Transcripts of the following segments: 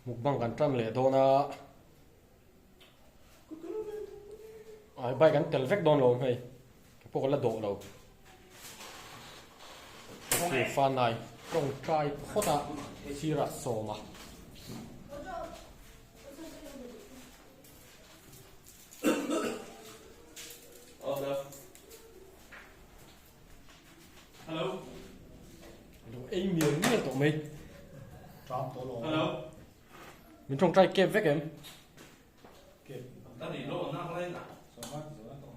Mukbang kan tan leh dawn a. Ai bike an tel vek dawn lo hei. Ke pawh ka la dawh lo. Khi fanai tawngtai phawt a sirah sawm a. Hello. Lo ei mial mial tawh mai. Tram tawh lo. Hello. Min tawngtai kep vek em? Kep. Ta ni lo nak lai na. Sawma ti zo tawh.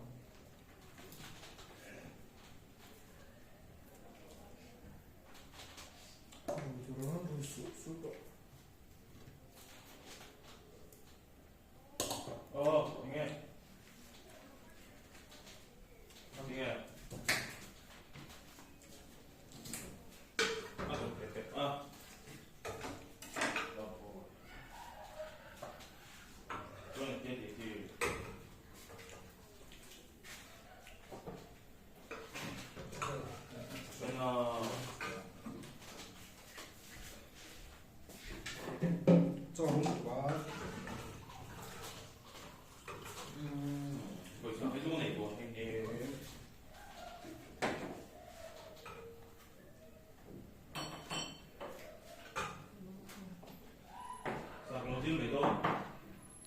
Oh, enge. Enge. A dum pe pe a. Chuan te ti ti. Chuan a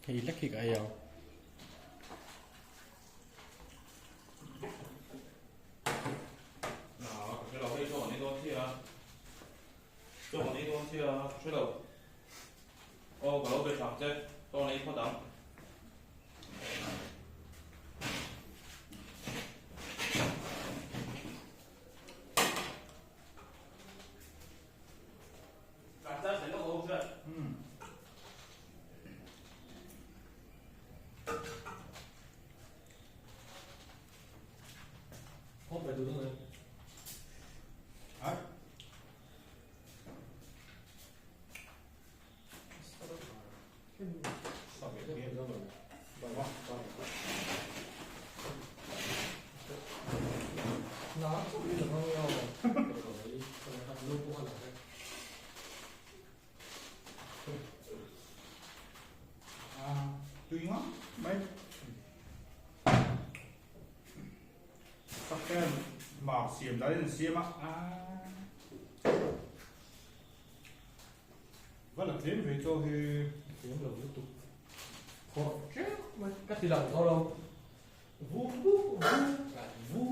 Hei lek hi ka ei ang. Siam dahin an siam a. Va la tlem ve chaw hi. Tlem lo lutuk. Khawrh tlem mai ka ti lang tawh lo. Vu vu vu vu.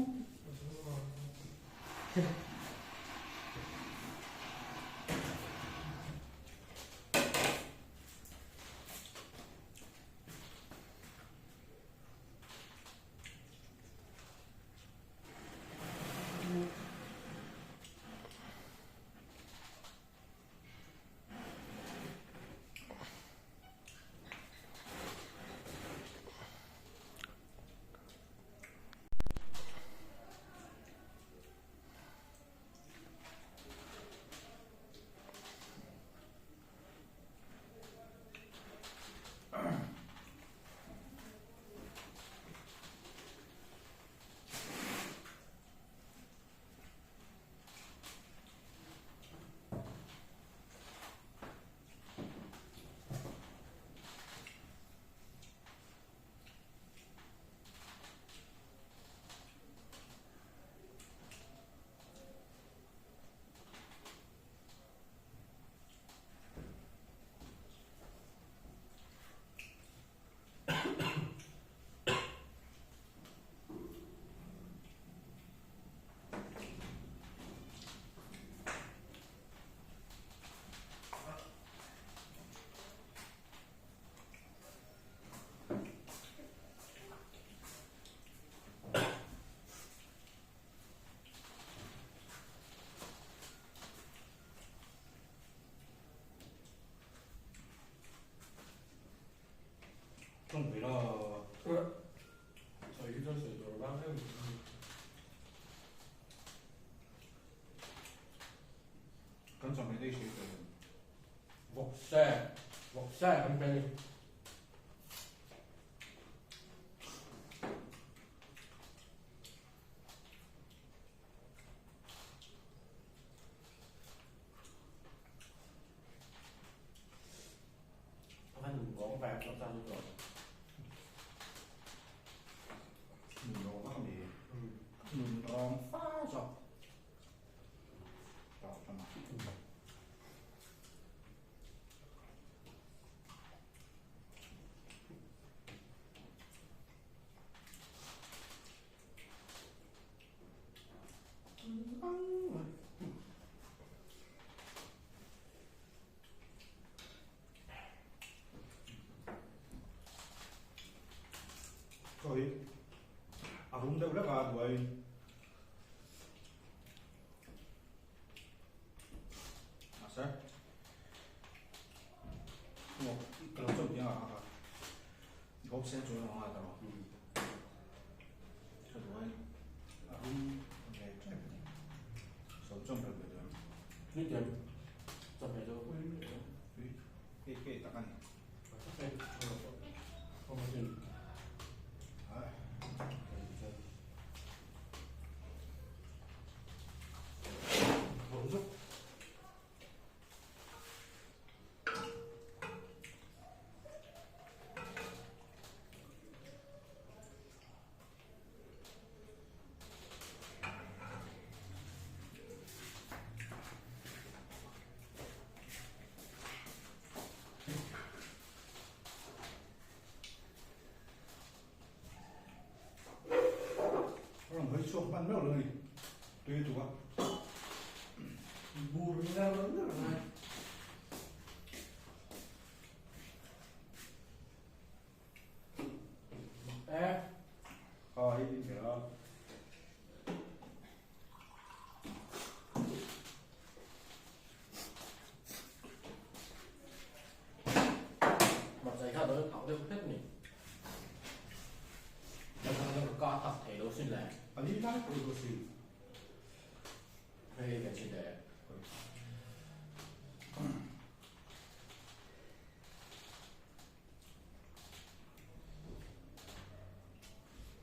Vawkse, vawkse kan pe ni. Bawm sen chu a nghal rawh. Ka duh a ni. A rum ve tep a ni. Sawm chawm reuh ve duh em? Ni tiang chawhmeh chu pui Tui kei kei tak a ni. A rawn hawi chhuak hman meuh lo a ni tui tuk a. Bur ner ner mai. E. Kha hi in ber a. Hmarcha hi kha dawt thak deuh hret ni. Kan thang deuh ka thak thei lo sin le. A li lai pawh i sin. Hei kan si le.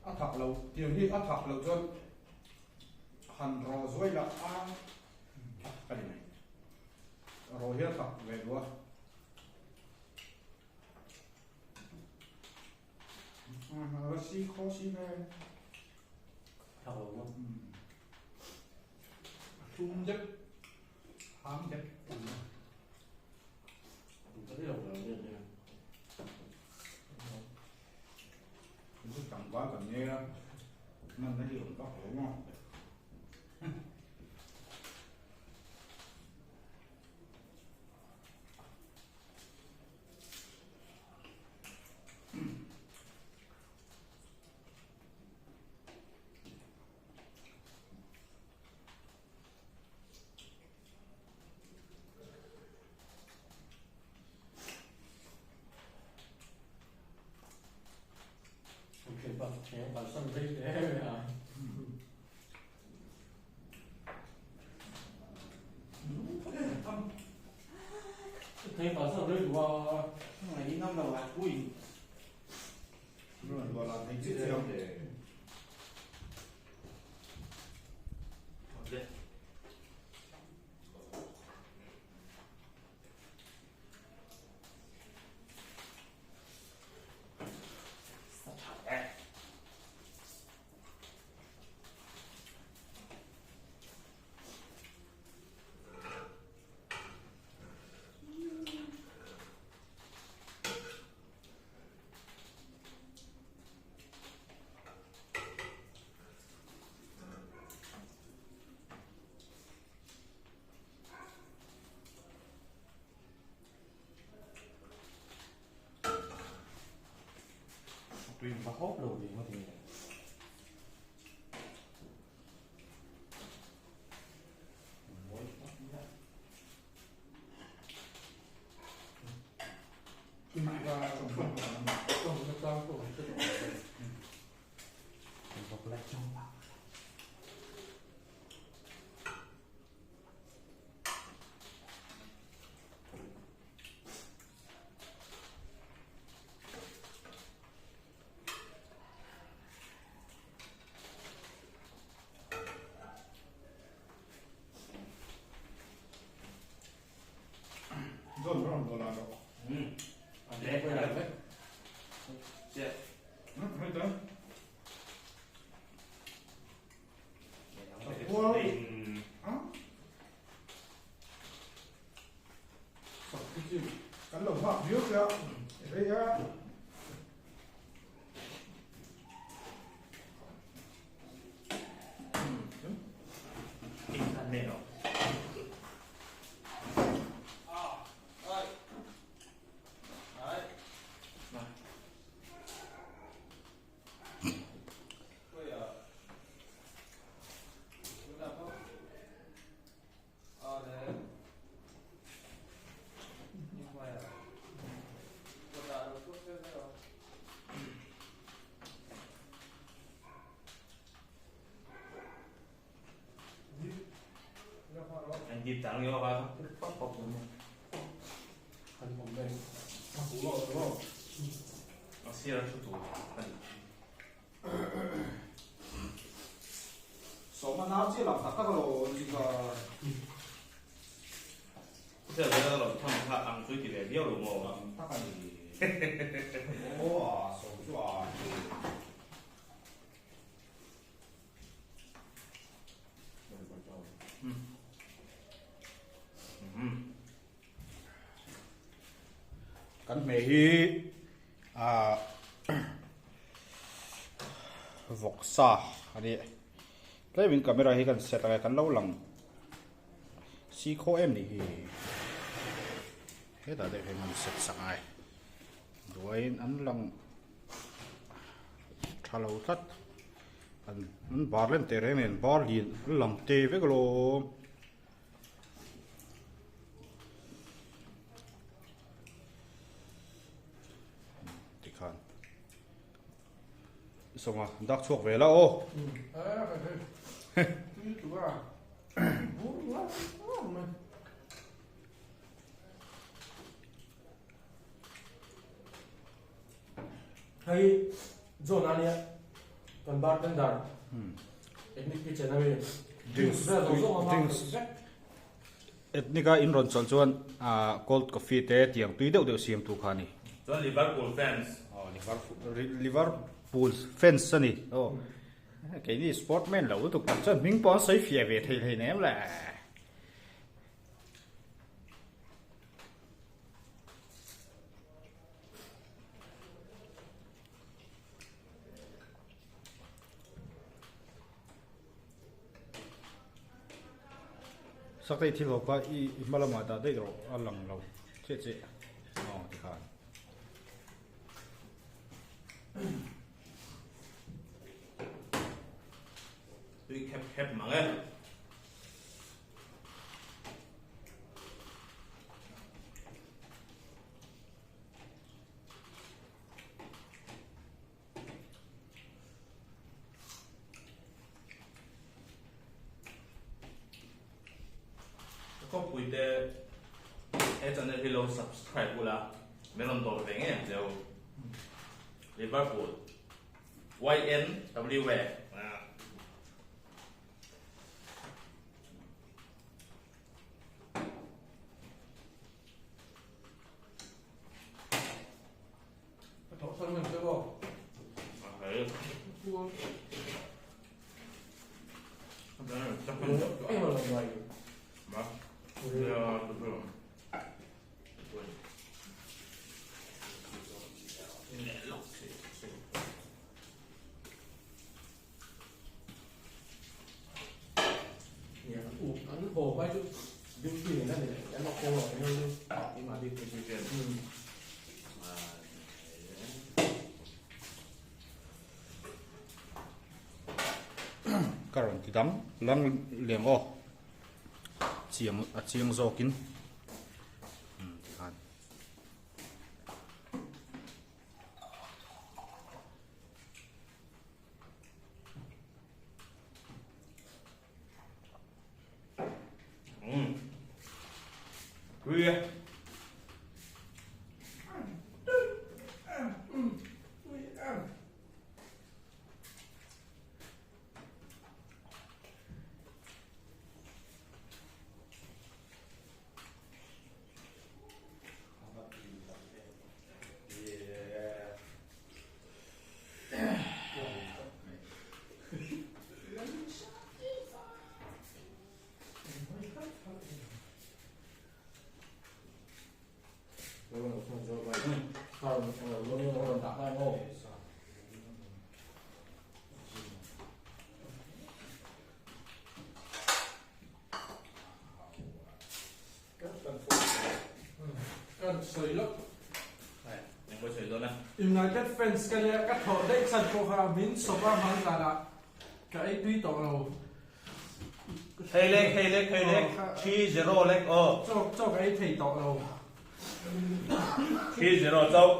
A thak lo tiang hi a thak lo chuan han rawh zuai lah a a ni mai. Rawh hi a thak ve duh a. A si khaw si ve. Thak lo maw? A tlum deuh, hang deuh. Chu tlangval kan nei a, hman a hi awm vak lo maw? Tui va hawp lo ve ngawt nge. John rawn dawh lah rawh. Hei ta. Kan lo nghak viau che a, hei a. ni aw kha pap pap mai ni. Kan awm daih a huh lo lo. A sir a thu tur a ni. Sawma nau chiah lang tak tak a lo ni kha. Khawvel vel a lo thawn kha ang chu i ti ve viau lo maw? Ang tak a ni. Aw a sawm chu a ni. Kan hmeh hi ah vawksa a ni tlemin camera hi kan set ang e kan lo lang si khaw em ni hi hetah deuh hian kan set sak ang e duaiin an lang tha lo tlat an bar lem teh reng nen bar lian an lang te vek alawm. Tikhan sawnga dak chhuak ve la aw. Hei John ania kan bartender ethnic kitchen ami drinks vel zawng zawng a drinks ethnic a in rawn chawlh chuan cold coffee te tiang tui deuh deuh siam tu kha a ni. Chuan Liverpool fans. Aw Liverpool fans a ni aw keini sportman lo lutuk tak chuan hming pawh an sawi fiah ve thei hleinem le. Sakei thil ho kha i hma lamah dah daih rawh a lang lo chiah chiah aw tikhan. Tui khep khep mang e. Khawpui te he channel hi lo subscribe ula min rawn dawr ve ngei ang cheu Liverpool YNWA. Ka rawn ti dang lang leng aw chiang a chiang zawkin tikhan. United fans ka nia ka thawh daih chhan pawh kha min sawp a hman zanah ka ei tui tawh lo. Hei lek hei lek hei lek 3-0 lek aw. Chaw chaw ka ei thei tawh lo. 3-0 chauh.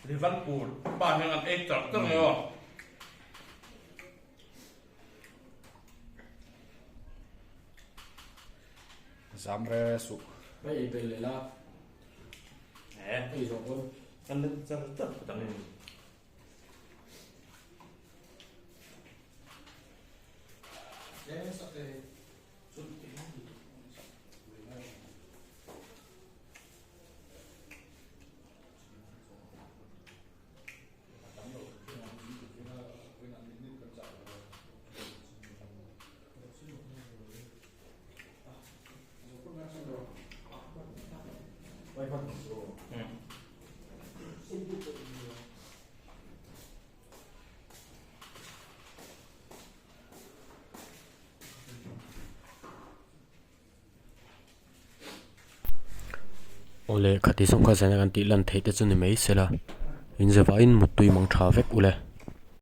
Liverpool pa hian an ei chak chak mai aw. Zam re suh. Hei ei bel leh la. Eh. Ei zawh pawn. Kan len char char phawt ang. Awle khati zawng kha zan a kan tih lan theih te chu ni mai se la in zavain muttui mang tha vek ule.